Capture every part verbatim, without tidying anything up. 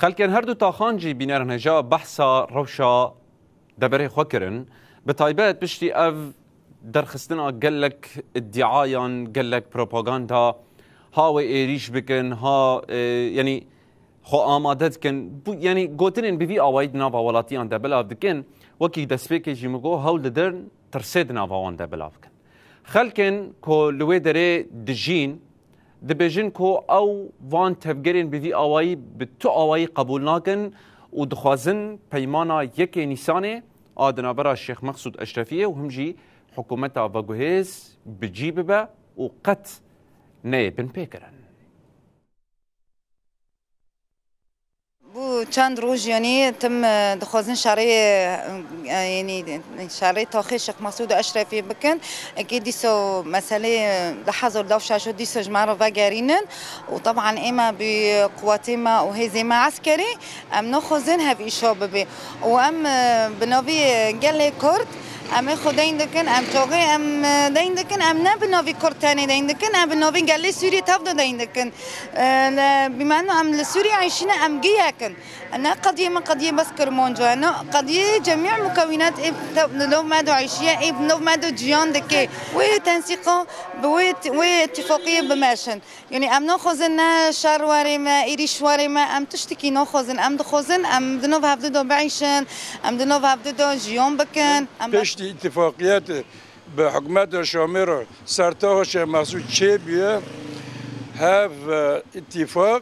Xelkên her du taxan jî bîner hêja behsa rewşa deverê xwe kirin. Bi taybet piştî ev derxistina gelek îdiayan, gelek propaganda, ha wê êrîş bikin, ha, e, yanî xwe amade dikin. Bu, yanî gotinên bi vî awayî di nava welatiyan de belav dikin. Wekî destpêkê jî min got, hewl didin tirsê di nava wan de belav bikin. Xelkên ku li wê derê dijîn, dibêjin ku ew van tevgerên bi vî awayî bi tu awayî qebûl nakin û dixwazin peymana yekê Nîsanê a di navbera Şêx Mexsûd Eşrefiyê û him jî hikûmeta veguhêz bi cî bibe û qet neyê binpêkirin. Bû çend roj, yanî tim, e, dixwazin şerê, e, yanî şerê taxê Şêx Mesûd û Eşrefî bikin. Eke dîsa meselê, e, di hezar dev şeş û dîsa ji me re vegerînin. Û teban ême bi quwetê me û hêzê me eskerî, em naxwazin hev îşa bibe. Û em, e, bi navî, e, gelê Kurd, em ê xwe deyn dikin, em çaxê em, e, deyn dikin, em ne bi navî Kurd tenê deyn dikin, em bi navî gelê Sûriyê tev de deyn dikin. E, le, bimeno em li Sûriyê eyşîne, em giyek in. Ne qediyê me qediyê bes Kirmanca ye, ne qediyê cemî mukewînat ê tev-, li nav me de eyşiye, ê nav me de ciyan dike. Wê tensîqa bi wê, wê îtîfaqiyê bimeşin. Yanî em naxwazin ne şer were me, êrîş were me, em tiştekî naxwazin. Em dixwazin em di nav hevdu de bieyşin, em di nav hevdu de jiyan bikin. Em Piştî îtîfaqiyetê bi hikûmeta Şamê re ser taxa Şêx Mesûd çêbûye, hev, e, îtîfaq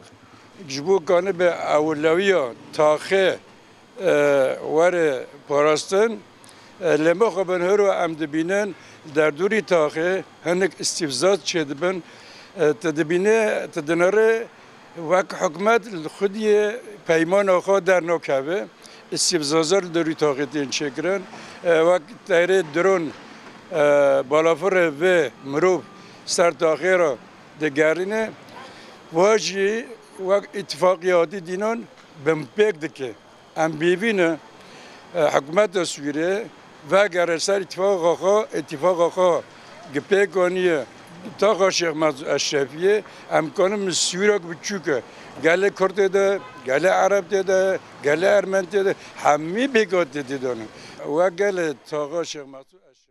ji bo kanibe ewlewiya taxê, e, were parastin. E, lê mixabin hiro em dibînin derdorî taxê hinek îstîfzaz çêdibin. E, tu dibîne, tu dinere wek hikûmet li xwediyê peymana xwe dernakeve. Îstîfzazar li derû taxê tên çêkirin. E, wek teyrê dron, e, balafirê vê mirov ser taxê re digerîne. Wa jî wek îtîfaqiyatî dînan binpêk dike. Em bêvî ne, e, hikûmeta Sûriyê vegere ser îtîfaqa xwe, îtîfaqa xwe gi pêk aniye taxa Şêx Mesûd Eşrefiyê, em kanin bi Sûriyek biçûk e. Gelê Kurd tê de, gelê Ereb tê de, gelê Ermen tê de, hemî pêkhatî tê de ne. Wek gelê taxa Şêx Mesûd Eşrefiyê.